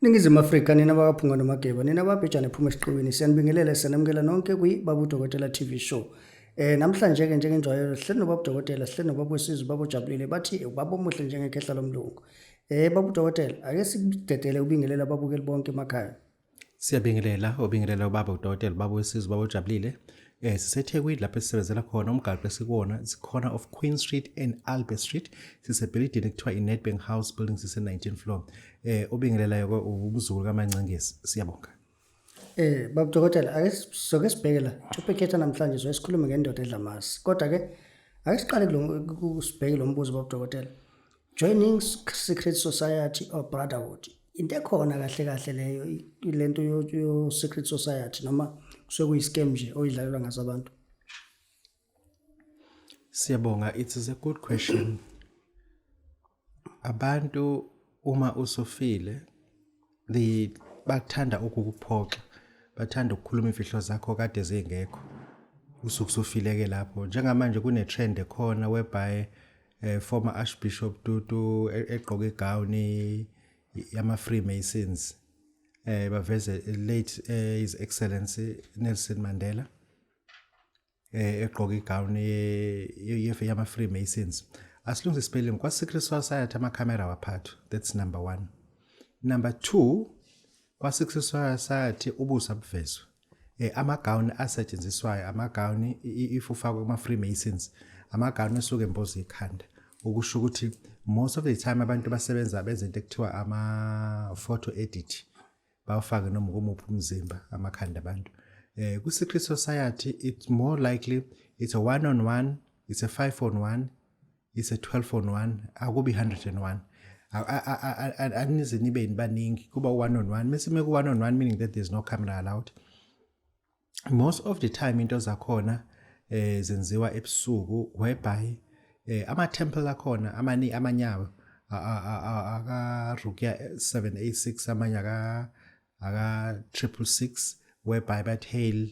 Ningizimu Afrika, nina bakaPhunga noMageba, nina babhejane ephuma esiqiwini, siyanibingelela, siyanamukela nonke kwi-Baba uDokotela TV show. Namhlanje ke njengenjwayelo sihleli nobaba uDokotela, sihleli nobaba wesizwe, ubaba ojabulile, bathi ubaba omuhle njengekhehla lomlungu. Baba uDokotela, ake sikudedele ubingelela ababukeli bonke emakhaya. Siyabingelela, obingelela ubaba uDokotela, ubaba wesizwe, ubaba ojabulile. SiseThekwini lapho esisebenzela khona, umgaqo esikuwona is corner of Queen Street and Albert Street. Sisebhilidini ekuthiwa i-Nedbank House building, sise-19 floor. Obingelelayo ke umzukulu kaMancengezi. Siyabonga. Baba Dokotela, ake soke sibheke la topic yethu namhlanje, so sikhulume ngendoda edla amasi. Kodwa ke ake siqale kulo sibheke lo mbuzo, baba Dokotela. Joining secret society or brotherhood. Into ekhona kahle kahle leyo, lento yo secret society, noma kusuke kuyi-scam nje oyidlalelwa ngazo abantu? Siyabonga, it is a good question. Abantu uma usufile they bathanda ukukuphoxa, bathanda ukukhuluma imfihlo zakho kade zingekho. Usuke usufile ke lapho. Njengamanje kune trend ekhona whereby former Archbishop Tutu egqoke igawuni yama Freemasons, baveze late His Excellency Nelson Mandela egqoke igawuni yama Freemasons. Asilungise spelling, kwa Secret Society ama camera waphathwa. That's number 1. Number 2, kwa Secret Society ubuso abuvezwa. Amagawuni asetshenziswayo, amagawuni if ufakwe kuma Freemasons, amagawuni esuke emboza ikhanda, ukusho ukuthi most of the time abantu basebenza benza into ekuthiwa ama photo edit, bawufake noma kumuphi umzimba, amakhanda abantu. Ku Secret Society it's more likely it's a one on one, it's a 5 on 1, it's a 12 on 1, akubi 101, anize nibe baningi, kuba one on one. Mase meku one on one, meaning that there's no camera allowed. Most of the time into zakhona zenziwa ebusuku, whereby ama temple akhona amani amanyawo aka Rukia 786, amanye aka 666, whereby bathi "Hail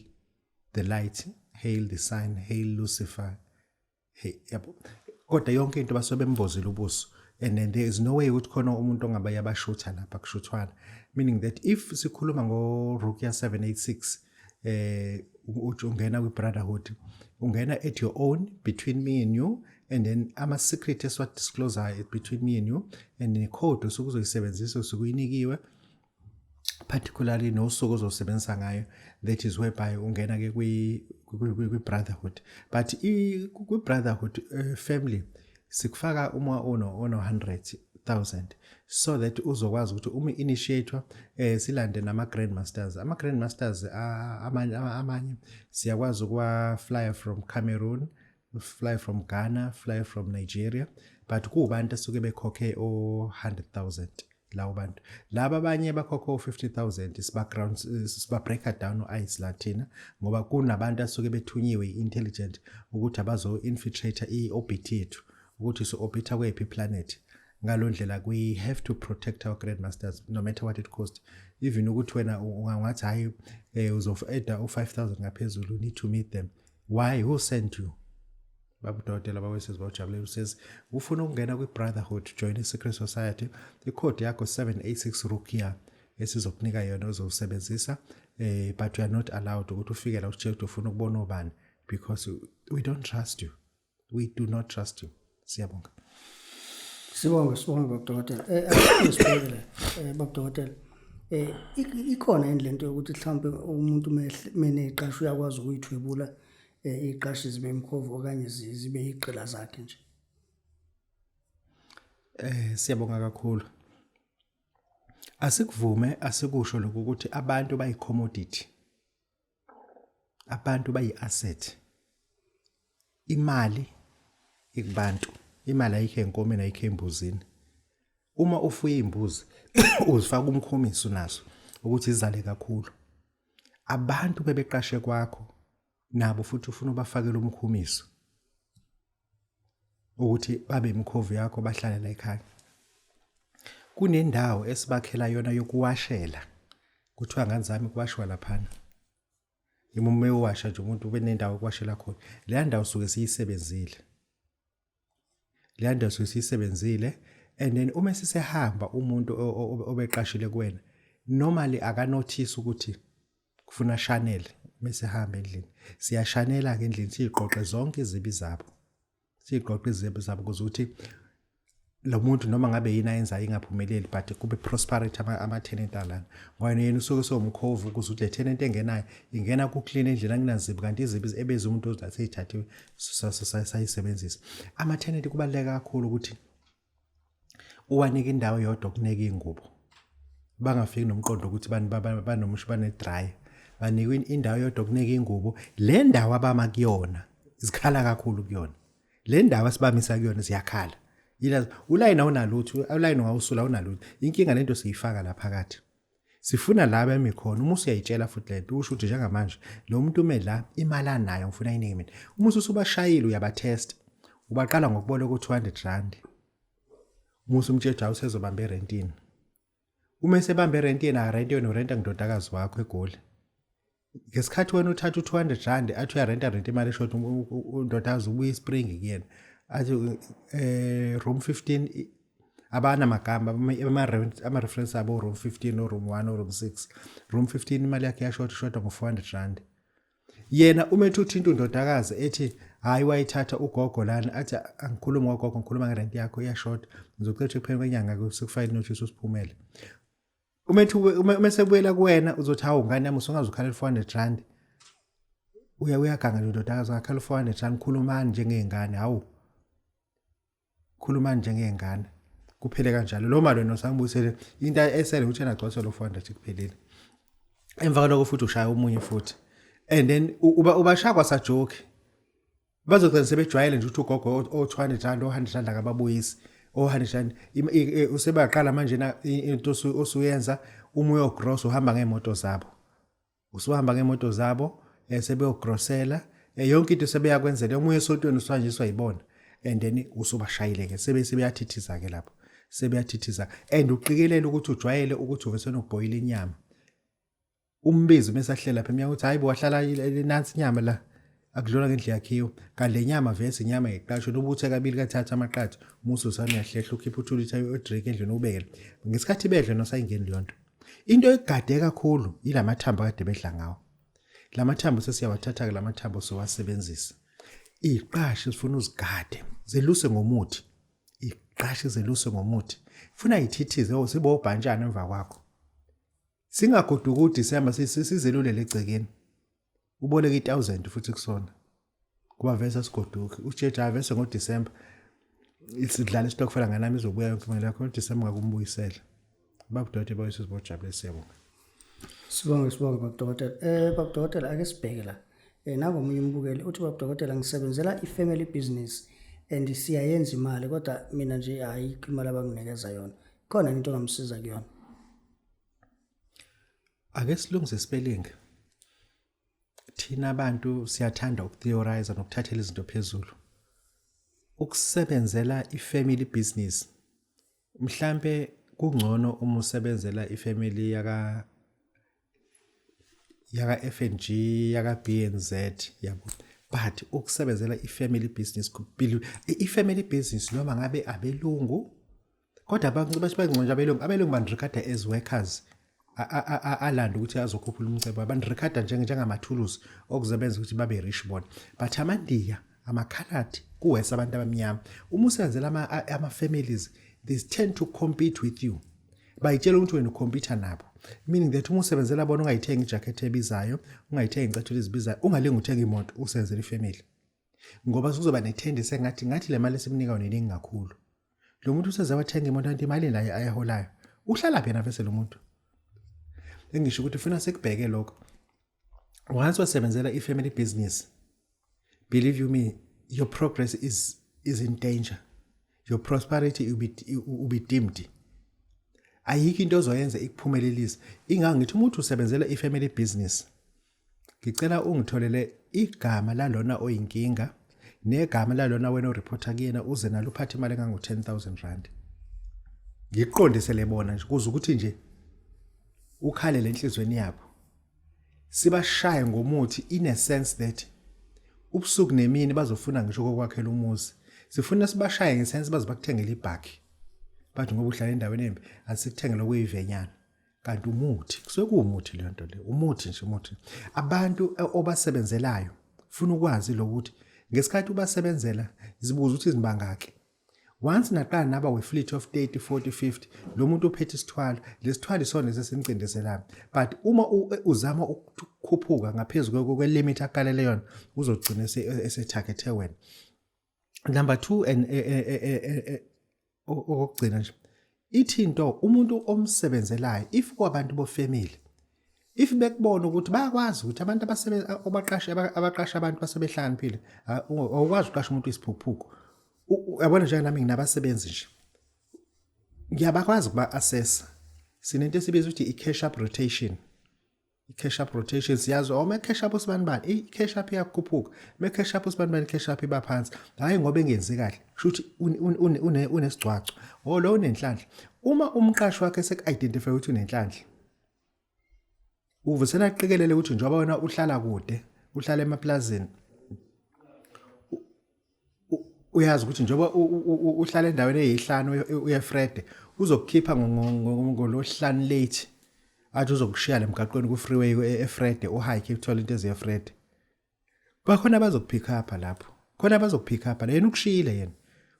the light, hail the sign, hail Lucifer." Hey, yabo, kodwa yonke into basuke bembozile ubuso, and then there is no way ukuthi khona umuntu ongabe yabashutha lapha, kushuthwana, meaning that if sikhuluma ngo Rukia 786, uthi ungena kwi brotherhood, ungena at your own, between me and you, and then ama secret esiwa disclose between me and you, and the code osuke uzoyisebenzisa usuke uyinikiwe particularly, nosuku ozosebenzisa ngayo. That is whereby ungena ke kwi brotherhood. But kwi brotherhood family sikufaka uma uno 100,000 so that uzokwazi ukuthi uma initiator silande nama grandmasters. Ama grandmasters amanye siyakwazi ukuwa fly from Cameroon, fly from Ghana, fly from Nigeria, but kubantu asuke bekhokhe o 100,000 lawo bantu. Laba abanye bakhokha o-50,000, siba-ground, siba-breaka down o-ice la thina, ngoba kunabantu asuke bethunyiwe i-intelligent ukuthi abazo-infiltrate i-orbit yethu, ukuthi so-orbita kwephi planet. Ngalo ndlela we have to protect our grandmasters no matter what it cost. Even ukuthi wena ungathi hayi, uzof-adda u-5000 ngaphezulu, you need to meet them. Why? Who sent you? Baba udokotela bawesizwe bawujabulela usezi ufuna ukungena kwi-brotherhood, join i-secret society, ikhodi yakho 786 Rukia esizokunika yona ozowusebenzisa, but you are not allowed ukuthi ufike la utshele ukuthi ufuna ukubona obani, because we don't trust you, we do not trust you. Siyabonga. Sibonge, sibonge baba dokotela. Ake sibheke la, baba dokotela. Ikhona yini lento yokuthi mhlawumbe umuntu meneqasha uyakwazi ukuyithwebula iqashi zibe imkhovu okanye zibe igqila zakhe nje? Siyabonga kakhulu. Asikuvume, asikusho lokhu ukuthi abantu bayi commodity. Abantu bayi asset. Imali ikubantu. Imali ayikho enkomeni, ayikho embuzini. Uma ufuye imbuzi uzifaka umkhomiso naso ukuthi izale kakhulu. Abantu bebeqashe kwakho nabo futhi ufuna ubafakele umkhumiso ukuthi babe imkhovu yakho, bahlale la ekhaya. Kunendawo esibakhela yona yokuwashela, kuthiwa ngani zami kuwashwa laphana. Uma uyowasha nje umuntu ube nendawo yokuwashela khona. Leya ndawo suke siyisebenzile, leya ndawo suke siyisebenzile, and then uma sisehamba umuntu obeqashile kuwena Normally akanothisi ukuthi kufuna shanel mase hamba endlini. Siyashanela ke endlini, siyiqoqe zonke izibi zabo. Siyiqoqe izibi zabo ukuze ukuthi lo muntu noma ngabe yini ayenzayo ingaphumeleli, but kube prosperity ama-tenant alana, ngoba yena usuke sewumkhovu ukuze ukuthi le tenant engenayo ingena ku-clean endlini, akunazibi, kanti izibi ebeze umuntu seyithathiwe sayisebenzisa. Ama-tenant kubaluleke kakhulu ukuthi uwanike indawo yodwa okuneka iy'ngubo, bangafiki nomqondo ukuthi banomusho bane-dryer. Banikwe indawo yodwa okuneka iy'ngubo. Le ndawo abama kuyona zikhala kakhulu kuyona, le ndawo asibamisa kuyona ziyakhala. Yila ulayini awunalutho, ulayini ungawusula awunalutho. Inkinga lento siyifaka la phakathi, sifuna la bemi khona. Uma usuyayitshela futhi lento, usho ukuthi njengamanje lo muntu ume la, imali anayo ngifuna ayinike mina. Uma usubashayile, uyabatest, ubaqala ngokuboleka u-R200. Uma usumtshela hawu, usezobamba erentini. Uma esebamba erenti, yena arenti, wena urenta ngidodakazi wakho eGoli. Ngesikhathi wena uthatha u-R200 athi uyarenta, rent imali eshort, undodakazi ubuye ispring kuyena athi room 15. Abanamagama, ama-reference abo room 15 o room 1 o room 6. Room 15 imali yakhe yashort, ishoda ngo-R400. Yena uma ethi uthinta undodakazi, ethi hayi, wayithatha ugogo lana, athi angikhulumi ngogogo, ngikhuluma ngerenti yakho, iyashota, ngizocela ukuthi ekupheleni kwenyanga sikufake inotice usiphumele. Uma ethi uma sebuyela kuwena uzothi hawu ngane yami, usungaze ukhalela R400. Uyaganga nje undodakazi, ngakhala R400? Khulumani njengey'ngane, hawu, khulumani njengey'ngane. Kuphele kanjalo lo mali wena usangibuyisele into esele ukuthi yena agcwalise lo 400, kuphelile. Emva kwaloko futhi ushaya omunye futhi, and then uba ubashaya kwasajoki, bazogcina sebejwayele nje ukuthi ugogo o-R200, o-R100 akababuyisi, o-R100. Usebaqala manje na into osuyenza, uma uyogrosa uhamba ngey'moto zabo, usuhamba ngemoto zabo, sebeyogrosela, yonke into sebeyakwenzela. Uma uye esontweni usuhanjiswa yibona, and then usubashayile-ke, sebe sebeyathithiza-ke lapho, sebeyathithiza. And uqikelele ukuthi ujwayele ukuthi uvese nokubhoyila inyama, umbizi uma esahlela lapha emnyango ukuthi hayi bo, wahlala nansi inyama la, akudlula ngendlu yakhiwe, kanti le nyama vese inyama yeqashwe nobuthe kabili kathathu amaqatha. Umusi usane uyahlehla, ukhipha u-2 litre odrink endlini, ubekele ngesikhathi bedle nosayingeni leyo nto. Into egade kakhulu yilamathambo akade bedla ngawo. Lamathambo sesiyawathatha-ke, lamathambo sowasebenzisa. Iqashi sifuna uzigade, zeluse ngomuthi. Iqashi zeluse ngomuthi, funa yithithize zibe obhantshana emva kwakho. Singagoduka uDisemba sizelulele egcekeni, uboleke i-1000 futhi kusona kuba vese sigoduke. Ujeje avese ngoDisemba sidlala isitokfela nganami, izobuya yonke imali yakho ngoDisemba, ngakumbuyisela. Babudode boyise sibojabule, siyabonga. Sibonge, sibonge baba dokotela. Baba dokotela, ake sibheke la. Nangu omunye umbukeli uthi, "Baba dokotela, ngisebenzela i-family business and siyayenza imali, kodwa mina nje ayikho imali abanginikeza yona. Khona into ongamsiza kuyona?" Ake silungise spelling. Thina abantu siyathanda ukutheorize nokuthathela izinto phezulu. Ukusebenzela i-family business, mhlambe kungcono uma usebenzela ifamily yaka FNG, yaka BNZ, yabo, but ukusebenzela i-family business kuphila i-family business noma ngabe abelungu, kodwa abantu bathi bangcono nje abelungu. Abelungu banirekhada as workers alanda ukuthi azokhuphula umcebo, banirekhada njengamathuluzi okusebenza ukuthi babe rich bona. But amaNdiya, amakhaladi kuwesa abantu abamnyama, uma usebenzela ama-families, they tend to compete with you, bayitshela ukuthi wena ucompete nabo, meaning that uma usebenzela bona ungayithengi ijacket ebizayo, ungayithengi icathulo ezibizayo, ungalingi uthenga imoto usebenzela ifamily, ngoba kuzoba netendency engathi ngathi le mali esimnika yona iningi kakhulu. Lo muntu useze wathenga imoto, kanti imali la ayiholayo uhlala phi yena vese lo muntu? Engisho ukuthi ufuna sikubheke lokho. Once wasebenzela i-family business, believe you me, your progress is in danger, your prosperity will be dimmed. Ayikho into ozoyenza ikuphumelelise. Ingangithi umuntu usebenzela i-family business, ngicela ungitholele igama lalona oyinkinga negama lalona wena oreporta kuyena, uze nalo, uphathe imali engango R10,000, ngiqondise lebona nje kuze ukuthi nje ukhale lenhlizweni yabo. Sibashaye ngomuthi in a sense that ubusuku nemini bazofuna ngisho kokwakhela umuzi. Sifuna sibashaye ngesense baze bakuthengele ibhakhi, bathi ngoba uhlala endaweni embi asikuthengele okuyivenyana. Kanti umuthi kusuke kuwumuthi leyo nto le, umuthi nje, umuthi. Abantu obasebenzelayo funa ukwazi lokuthi ngesikhathi ubasebenzela, zibuza ukuthi izibangaki. Once naqala naba we-fleet of 30, 40, 50, lo muntu uphethe isithwalo, lesithwalo isona esesimcindezelayo. But uma uzama ukukhuphuka ngaphezu kwe-limit akalele yona, uzogcina ese-targethe wena. Number 2 and okugcina nje, ithi into umuntu omsebenzelayo, if kwabantu bo-family, if bekubona ukuthi bayakwazi ukuthi abantu abasebenza obaqasha, abaqasha abantu basebehlakaniphile, awukwazi uqasha umuntu isiphukuphuku. Uyabona, njenganami nginabasebenzi nje, ngiyabakwazi ukuba assess. Sinento esibiza ukuthi i-cash up rotation. I-cash up rotation siyazi, oh, me cash up usibani bani, i-cash up iyakhuphuka, me cash up usibani bani, i-cash up iba phansi. Hayi, ngoba engenzi kahle, kusho ukuthi unesigcwagcwa, oh, lo unenhlanhla. Uma umqashi wakhe seku-identify ukuthi unenhlanhla, uvusela aqikelele ukuthi njengoba wena uhlala kude, uhlala emaplazini, uyazi ukuthi njengoba uhlala endaweni eyihlanu uyeFrede, uzokukhipha ngolosihlanu late, athi uzokushiya lemgaqweni ku freeway eFrede, uhike uthola into eziyeFrede. Bakhona abazokupick up lapho, khona abazokupick up la. Yena ukushiyile, yena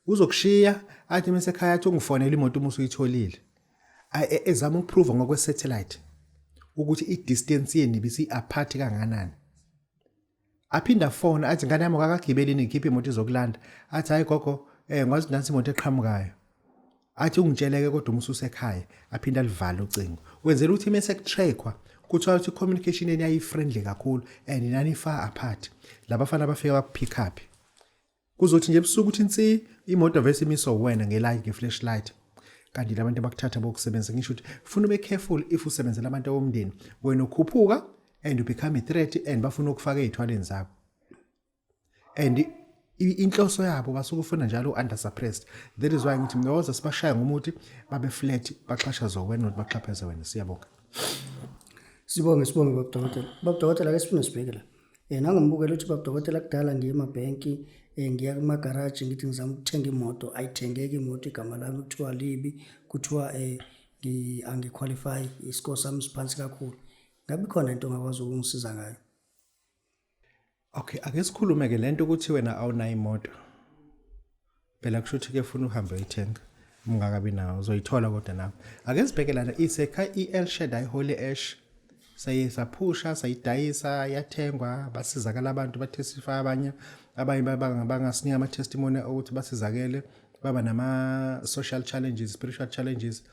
uzokushiya, athi mase ekhaya, athi ungifonela imoto uma usuyitholile. Ezama ukuprove ngokwe satellite ukuthi i-distance yenu ibisi apart kanganani. Aphinda afone, athi, "Ngane yami, akakagibeli, ngikhiphe imoto izokulanda." Athi, "Hayi gogo, ngwazi nansi imoto eqhamukayo." Athi, "Ungitsheleke kodwa uma ususekhaya." Aphinda alivale ucingo, wenzela ukuthi mase kutrackwa kuthiwa ukuthi communication yenu yayi-friendly kakhulu and nani far apart. Labafana bafika bakupick up. Kuzothi nje ebusuku uthi insi imoto vese imiswa wena ngelight, nge-flashlight, kanti labantu abakuthatha bokusebenza. Ngisho ukuthi funa ube careful if usebenzela abantu bomndeni. Wena ukhuphuka and you become a threat and bafuna ukufaka ey'thwaleni zabo, and inhloso yabo basuke ufuna njalo under suppressed. That is why ngithi mina sibashaya ngomuthi babe flat, baxhashazwe wena ukuthi baxhaphaze wena. Siyabonga. Sibonge, sibonge, baba dokotela. Baba dokotela, ake sifune sibheke la. Nangombukela uthi, "Baba dokotela, kudala ngiye emabhenki, ngiya kumagaraji, ngithi ngizama ukuthenga imoto, ayithengeki imoto, igama lami kuthiwa libi, kuthiwa angiqualify, iscore sami siphansi kakhulu. Ngabe ikhona into ongakwazi ukungisiza ngayo?" Okay, ake sikhulume ke lento ukuthi wena awunayo imoto. Phela kusho ukuthi ke funa uhambe uyithenga. Ungakabi nawo uzoyithola, kodwa nawe. Ake sibheke lana isekha i-El Shaddai Holy Ash. Saye saphusha, sayidayisa, yathengwa, basizakala abantu, batestify, abanye bangasinika ama testimony ukuthi basizakele, baba nama social challenges, spiritual challenges,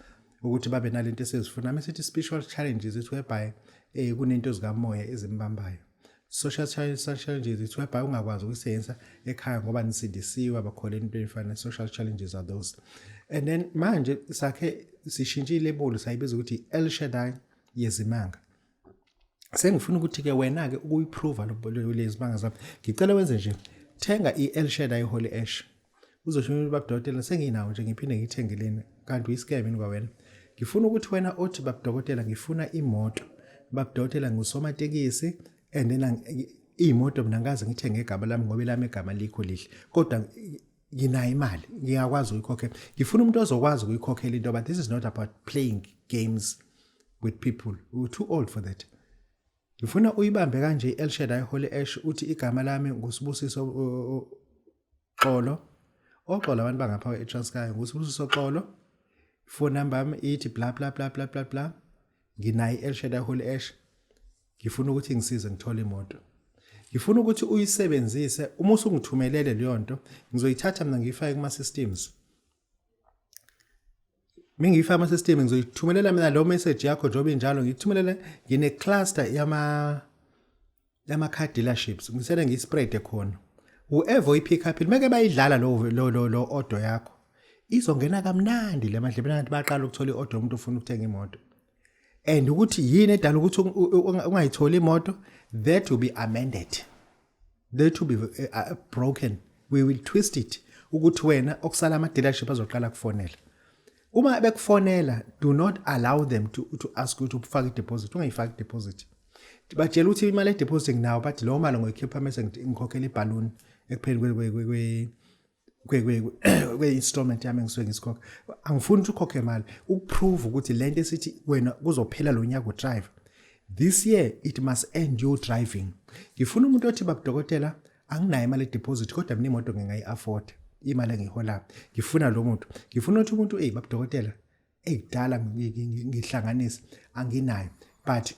ukuthi babe nalento esizifuna. Masithi spiritual challenges, it's whereby kunento zikamoya ezimbambayo. Social challenges, it's whereby ungakwazi ukusebenza ekhaya ngoba nisindisiwe, abakholelwa into efana. Social challenges are those. And then manje sakhe sishintshe ilabel, sayibiza ukuthi El Shaddai yezimanga. Sengifuna ukuthi ke wena ke ukuyiprove lezimanga zami, ngicela wenze nje, thenga i-El Shaddai Holy Ash. Uzosho ukuthi, "Baba dokotela, senginawo nje, ngiphinde ngiyithengeleni?" Kanti uyiscam yini kwawena? Ngifuna ukuthi wena othi, "Baba dokotela, ngifuna imoto, baba dokotela, ngusomatekisi, and then iy'moto mina ngikaze ngithenge igama lami ngoba elami igama likho lihle, kodwa nginayo imali, ngiyakwazi ukuyikhokhela, ngifuna umuntu ozokwazi ukuyikhokhela into." But this is not about playing games with people. We're too old for that. Ngifuna uyibambe kanje i-El Shaddai Holy Ash, uthi, "Igama lami nguSibusiso Xolo." Oxolo abantu bangapha eTranskei, nguSibusiso Xolo. Phone number yami ithi bla bla bla bla bla bla. Nginayo i-El Shaddai Holy Ash. Ngifuna ukuthi ngisize ngithole imoto. Ngifuna ukuthi uyisebenzise. Uma usungithumelele leyo nto, ngizoyithatha mina ngiyifake kuma systems. Mingiyifaka ama system, ngizoyithumelela mina lo message yakho njengoba injalo, ngikuthumelele. Ngine cluster yama car dealerships, ngisele ngiyispread khona. Whoever uyipick up, meke bayidlala lo order yakho izongena kamnandi le madlebeni, ngathi baqala ukuthola iorder umuntu ufuna ukuthenga imoto. And ukuthi yini edala ukuthi ungayitholi imoto, that will be amended, that will be broken. We will twist it ukuthi wena okusala ama dealership azoqala kufonela. Uma bekufonela, do not allow them to ask you to ufake i-deposit. Ungayifaki i-deposit. Batshela ukuthi imali ye-deposit nginawo, bathi leyo mali ngoyikhipha mase ngikhokhela ibhaluni ekupheleni. Kwe-installment yami engisuke ngisikhokha, angifuni ukuthi ukhokhe imali ukuprove ukuthi lento esithi wena kuzophela lo nyaka udrive. This year it must end you driving. Ngifuna umuntu othi, "Babudokotela, anginayo imali deposit, kodwa mina imoto ngingayi-afford, imali engiholayo." Ngifuna lo muntu. Ngifuna ukuthi umuntu, "Eyi babudokotela, eyidala ngihlanganise, anginayo, but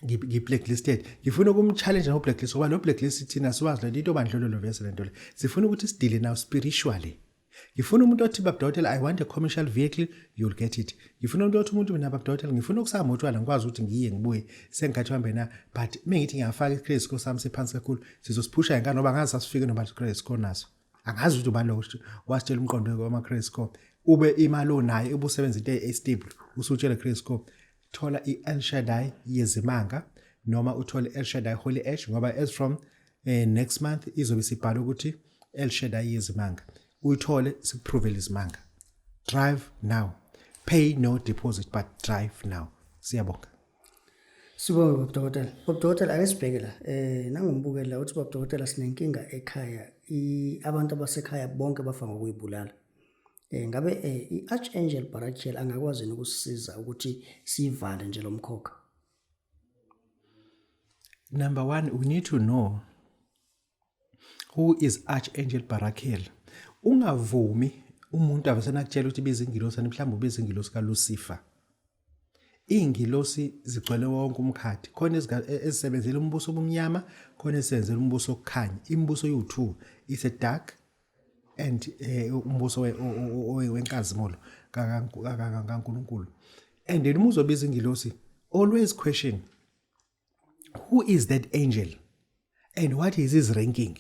ngi-blacklisted." Ngifuna ukumchallenge no-blacklist, ngoba lo blacklist thina siwazi lento, into obandlululo vese lento le. Sifuna ukuthi sidile now spiritually. Ngifuna umuntu othi, "Babudokotela, I want a commercial vehicle," you'll get it. Ngifuna umuntu othi, umuntu, "Mina babudokotela, ngifuna ukusama utshwala, ngikwazi ukuthi ngiye ngibuye sengikhathi hambe na, but mengithi ngiyafaka i-credit score sami siphansi kakhulu." Sizosiphusha ngani, ngoba angazi sasifike noma credit score naso, angazi ukuthi ubani lo wasitshela umqondo wama-credit score. Ube imali onayo, ubusebenza into e-stable, usutshela credit score. Thola i-El Shaddai yezimanga noma uthole El Shaddai Holy Ash, ngoba as from next month izobe sibhala ukuthi El Shaddai yezimanga. Uyithole, sikuprove izimanga. Drive now, pay no deposit, but drive now. Siyabonga. Sibonge, babudokotela. Babudokotela, ake sibheke la. Nangombukela uthi, "Babudokotela, sinenkinga ekhaya. Abantu abasekhaya bonke bafa ngokuyibulala. Ngabe i-Archangel Barachiel angakwazi yini ukusisiza ukuthi sivale nje lo mkhokha?" Number one, we need to know who is Archangel Barachiel. Ungavumi umuntu avesenakutshela ukuthi biza ingilosi, ani mhlawumbe ubiza ingilosi kaLucifer. Iy'ngilosi zigcwele wonke umkhathi. Khona ezisebenzela umbuso obumnyama, khona ezisebenzela umbuso wokukhanya. Imibuso ewu-two is a dark and umbuso wenkazimulo kaNkulunkulu. And then uma uzobiza ingilosi, always question who is that angel and what is his ranking,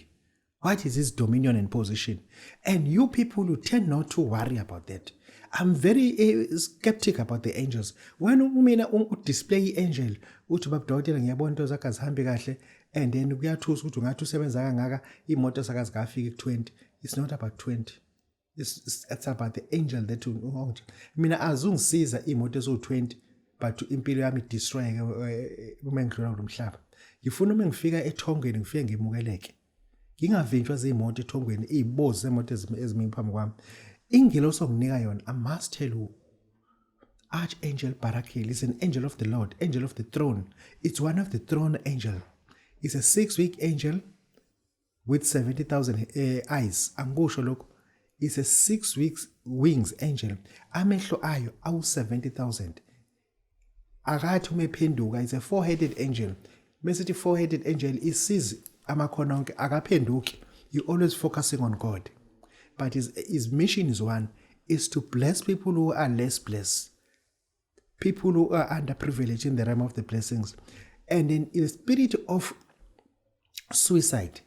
what is his dominion and position. And you people who tend not to worry about that, I'm very skeptic about the angels. When mina udisplay i-angel, uthi, "Babudokotela, ngiyabona into zakho azihambi kahle," and then kuyathusa ukuthi ungathi usebenza kangaka, imoto sakazi kafika ku-20. It's not about 20, it's about the angel that mina azungisiza imoto eziwu-20, but impilo yami idestroyeke uma ngidlula kulo mhlaba. Ngifuna uma ngifika ethongweni ngifike ngimukeleke, ngingavinjwa ziyimoto ethongweni, iy'bozi zemoto ezimi phambi kwami. Ingilosi onginika yona, I must tell you, Archangel Barachiel is an angel of the Lord, angel of the throne. It's one of the throne angel. It's a 6-week angel with 70,000 eyes. Angikusho lokho. It's a 6 weeks wings angel. Amehlo ayo awu 70,000. Akathi uma ephenduka, it's a four-headed angel. Mesithi four-headed angel, isiz amakhona onke, akaphenduki. You always focusing on God. But his mission is one, is to bless people who are less blessed, people who are underprivileged in the realm of the blessings. And in the spirit of suicide,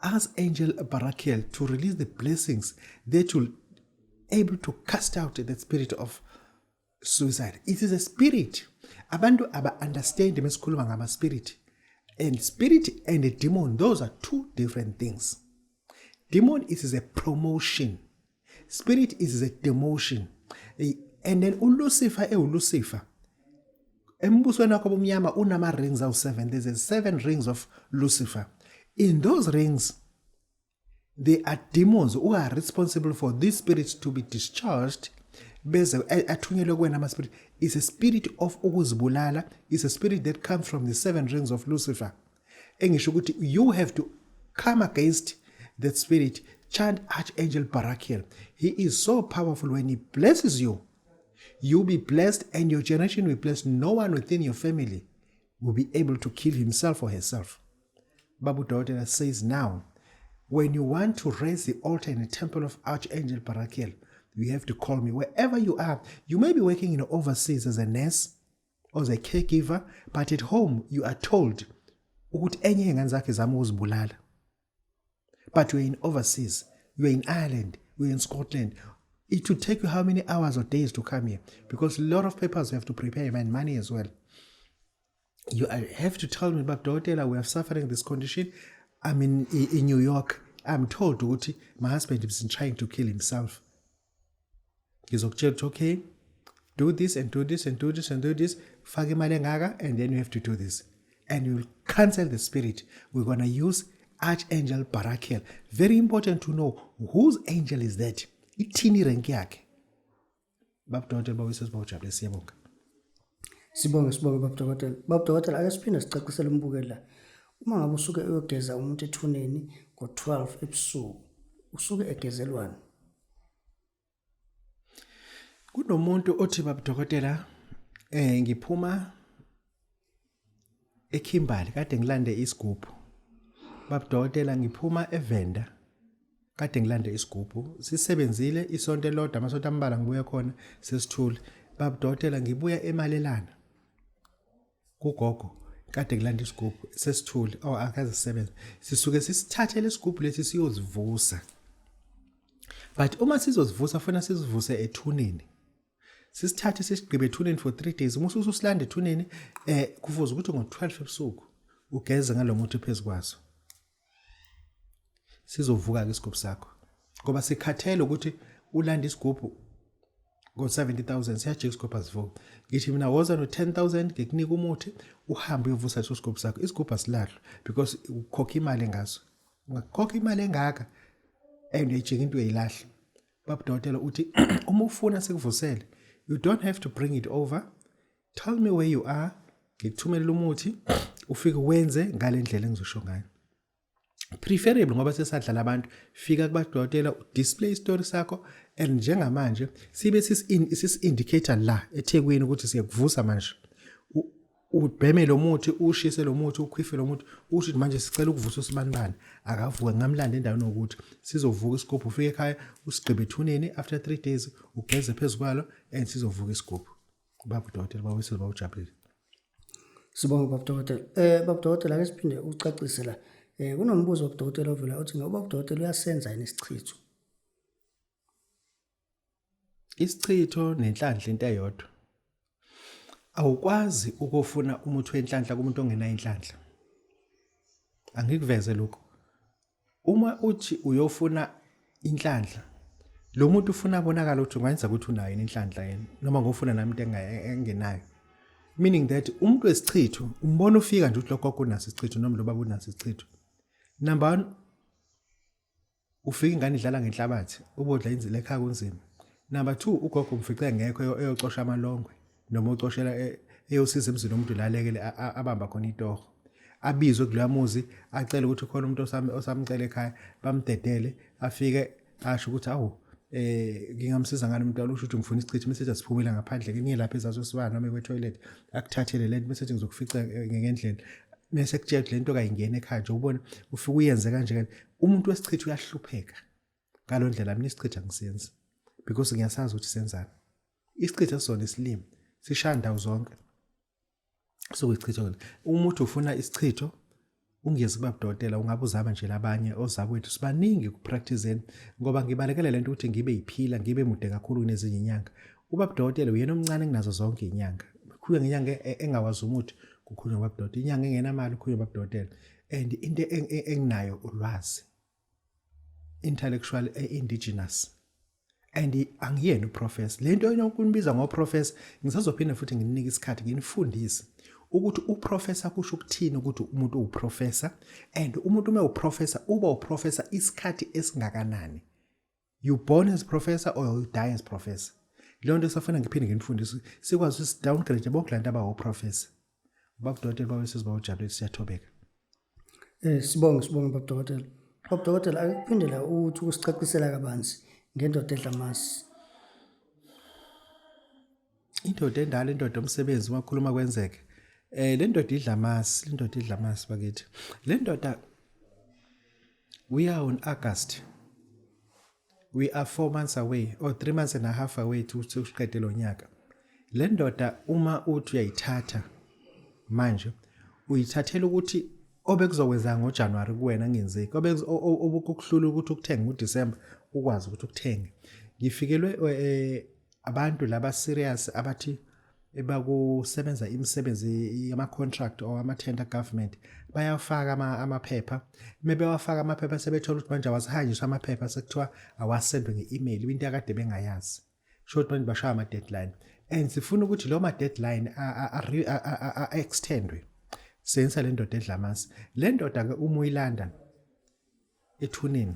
ask Angel Barachiel to release the blessings that will able to cast out the spirit of suicide. It is a spirit. Abantu aba understand mesikhuluma ngama spirit. And spirit and a demon, those are two different things. Demon is a promotion. Spirit is a demotion. And then uLucifer ewuLucifer. Embusweni wakho bomnyama unama rings awu7. There's a seven rings of Lucifer. In those rings there are demons who are responsible for these spirits to be discharged, bese athunyelwe kuwena ama spirit. Is a spirit of ukuzibulala, is a spirit that comes from the seven rings of Lucifer. Engisho ukuthi you have to come against that spirit. Chant Archangel Barachiel. He is so powerful. When he blesses you, you'll be blessed and your generation will be blessed. No one within your family will be able to kill himself or herself. Babu Dokotela says now, when you want to raise the altar in the temple of Archangel Barachiel, you have to call me wherever you are. You may be working in overseas as a nurse or as a caregiver, but at home you are told ukuthi enye yengane zakhe zama ukuzibulala. But you're in overseas, you're in Ireland, you're in Scotland. It will take you how many hours or days to come here? Because a lot of papers you have to prepare and money as well. You have to tell me, "But Dokotela, we are suffering this condition. I'm in New York. I'm told ukuthi my husband is trying to kill himself." Ngizokutshela ukuthi, "Okay, do this and do this and do this and do this. Faka imali engaka, and then you have to do this. And you will cancel the spirit." We're going to use Archangel Barakiel. Very important to know whose angel is that. Ithini rank yakhe. Babudokotela bawise sibawujabule, siyabonga. Sibonge, sibonge, babudokotela. Babudokotela, ake siphinde sicacisele umbukeli la. Uma ngabe usuke uyogeza umuntu ethuneni ngo-12 ebusuku, usuke egezelwani? Kunomuntu othi, babudokotela, ngiphuma eKimberley, kade ngilande isigubhu. Babudokotela, ngiphuma eVenda, kade ngilande isigubhu, sisebenzile isonto elodwa, amasonto ambalwa, ngibuya khona sesithule. Babudokotela, ngibuya emalelana kugogo, kade ngilanda isigubhu, sesithule, oh, akaze sisebenze. Sisuke sisithathe lesigubhu lesi siyozivusa, but uma sizozivusa funa sizivuse ethuneni, sisithathe sisigqibe ethuneni for 3 days. Uma ususilanda ethuneni, kufuze ukuthi ngo-12 ebusuku ugeze ngalomuthi phezukwaso, sizovuka ke isigubhu sakho, ngoba sikhathele ukuthi ulanda isigubhu ngo-70,000, siyajika isigubhu, asivuki. Ngithi mina woza no-10,000, ngikunika umuthi, uhambe uyovusa leso sigubhu sakho. Isigubhu asilahlwa because ukhokha imali ngaso. Ungakhokha imali engaka and uyayijika into, uyayilahla. Babudokotela, uthi uma ufuna sikuvusele, you don't have to bring it over. Tell me where you are, ngikuthumelela umuthi, ufike wenze ngale ndlela engizosho ngayo. Preferably, ngoba sesadlala abantu, fika kubadokotela, display story sakho, and njengamanje sibe sisi-indicator la eThekwini ukuthi siyakuvusa manje. Ubheme lo muthi, ushise lo muthi, ukhwife lo muthi, usho ukuthi manje sicela ukuvusa usibanibani, akavuke, ngamlanda endaweni yokuthi sizovuka isigubhu. Ufike ekhaya, usigqibe ethuneni, after 3 days ugeze phezu kwalo and sizovuka isigubhu. Baba udokotela, bawise bawujabulile. Sibonge, babudokotela. Babudokotela, ake siphinde ucacise la. Kunombuzo, babudokotela, ovela uthi ngoba ubudokotela uyasenza yini isichitho? Isichitho nenhlanhla into eyodwa. Awukwazi ukufuna umuthi wenhlanhla kumuntu ongenayo inhlanhla. Angikuveze lokho. Uma uthi uyofuna inhlanhla, lo muntu ufuna abonakala ukuthi ungayenza ukuthi unayo yini inhlanhla yena, noma ngofuna nami into engenayo. Meaning that umuntu wesichitho umbona ufika nje ukuthi lokho unaso isichitho noma lo baba unaso isichitho. Number 1, ufika ingane idlala ngenhlabathi, ubodla inzila ekhaya kunzima. Number 2, ugogo umfice engekho, eyocosha amalongwe noma ucoshela eyosiza emzini womuntu lalekele abamba khona itoho, abizwe kuloya muzi, acele ukuthi khona umuntu osamcela ekhaya, bamdedele, afike asho ukuthi awu, ngingamsiza ngani umntwana? Usho ukuthi ngifuna isichitho, mase ethi asiphumela ngaphandle ke ngiyelapha ezazo sibani noma kwe-toilet, akuthathele lento, mase ethi ngizokufica ngendlela, mase kutshela lento kayingena ekhaya nje, ubone ufike uyenze kanje kanje. Umuntu wesichitho uyahlupheka ngalo ndlela. Mina isichitho angisenzi because ngiyasazi ukuthi senzani isichitho. Sona isilimi sishaya ndawo zonke, sokuyichitho. Uma uthi ufuna isichitho, ungezi kubabudokotela, ungabe uzama nje labanye ozakwethu, sibaningi ku-practiceni, ngoba ngibalekele lento ukuthi ngibe yiphila, ngibe mude kakhulu kunezinye inyanga. Ubabudokotela uyena omncane kunazo zonke inyanga. Kukhulunywa ngenyanga engawazi umuthi, kukhulunywa ngobabudokotela. Inyanga engenamali, kukhulunywa ngobabudokotela. And into enginayo ulwazi, intellectual, indigenous, and angiyena uprofessor. Lento enokunibiza ngoprofessor, ngisazophinda futhi nginike isikhathi nginifundise ukuthi uprofessor kusho ukuthini, ukuthi umuntu uwuprofessor, and umuntu uma uprofessor uba uprofessor isikhathi esingakanani. You born as professor or you die as professor. Leyo nto esafuna ngiphinde nginifundise, sikwazi ukuthi downgrade bonke lanto abawoprofessor. Babudokotela, bawesizwe, bawujabulile, siyathobeka. Sibonge, sibonge, babudokotela. Babudokotela, ake kuphindela uthi ukusicacisela kabanzi ngendoda edla amasi. Indoda endala, indoda omsebenzi, wakhuluma kwenzeke. Le ndoda idla amasi, le ndoda idla amasi bakithi. Le ndoda, we are on August. We are 4 months away or 3 months and a half away to usiqede lo nyaka. Le ndoda, uma uthi uyayithatha manje, uyithathela ukuthi obekuzokwenza ngoJanuary kuwena kungenzeki, obekukuhlula ukuthi ukuthenge ngoDecember, ukwazi ukuthi ukuthenge. Ngifikelwe abantu laba serious abathi bakusebenza imisebenzi yama-contract or ama-tender government, bayafaka amaphepha. Mebewafaka amaphepha, sebethola ukuthi manje awasihanjiswa amaphepha, sekuthiwa awasendwe nge-email, into akade bengayazi. Sho ukuthi manje bashaya ama-deadline, and sifuna ukuthi lo ma-deadline a-extendwe. Senzisa le ndoda edla amasi. Le ndoda-ke, uma uyilanda ethuneni.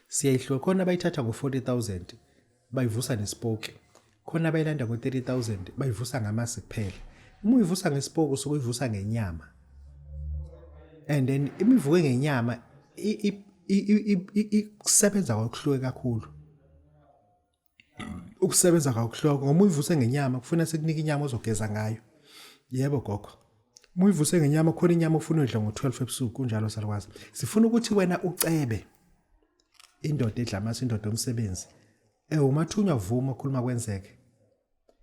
Siyayihluka khona abayithatha ngo-40,000 bayivusa nesipoki. Khona abayilanda ngo-30,000 bayivusa ngamasi kuphela. Uma uyivusa ngesipoki usuke uyivusa ngenyama. And then imivuke ngenyama ikusebenza kwakuhluke kakhulu. Ukusebenza kwakuhluka ngoba uyivuse ngenyama kufuna sikunika inyama ozogeza ngayo. Yebo gogo. Uma uyivuse ngenyama khona inyama ofuna uyidla ngo-12 ebusuku kunjalo salukwazi. Sifuna ukuthi wena ucebe indoda edla amasi indoda yomsebenzi. Umathunywa vuma khuluma kwenzeke.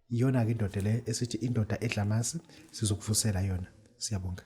Iyona ke indoda le esithi indoda edla amasi sizokuvusela yona. Siyabonga.